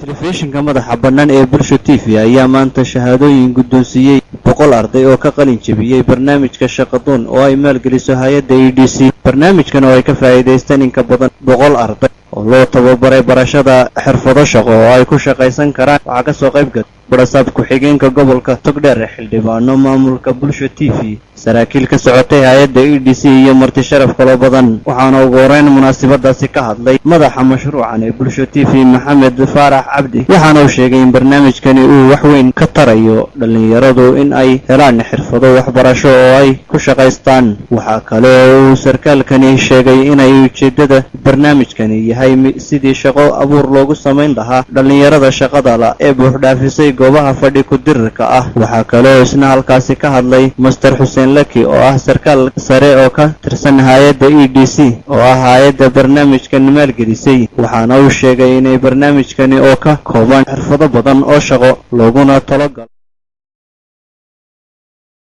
Telefishinka madaxa bannaan ee Bulsho TV ayaa maanta shahaadooyin guddoonsiiyey 100 arday oo ka qalin jebiyey barnaamijka Shaqadoon oo ay maalgeliso hay-adda EDC. Barnaamijkan oo ay ka faa'iidaysteen in ka badan 100 arday oo loo tababaray barashada xirfado shaqo oo ay ku shaqaysan karaan, waxaa kasoo qayb galay barasaab ku-xigeenka gobolka Togdheer, xildhibaano, maamulka Bulsho TV, saraakiil ka socotay hay-adda EDC iyo marti sharaf kaloo badan. Waxaana ugu horeyn munaasabadaasi ka hadlay madaxa mashruucan ee Bulsho TV, Maxamed Faarax Cabdi, waxaana uu sheegay in barnaamijkani uu wax weyn ka tarayo dhallinyaradu in ay helaan xirfado waxbarasho oo ay ku shaqaystaan. Waxaa kale oo uu sarkaalkani sheegay inay ujeeddada barnaamijkani yahay sidii shaqo abuur loogu samayn lahaa dhallinyarada shaqada la ee buuxdhaafisay goobaha fadhi ku-dirirka ah. Waxaa kale oo isna halkaasi ka hadlay Master Xuseen Laki oo ah sarkaal sare oo ka tirsan hay-adda EDC oo ah hay-adda barnaamijkan maalgelisay, waxaana uu sheegay inay barnaamijkani oo ka kooban xirfado badan oo shaqo looguna talogalo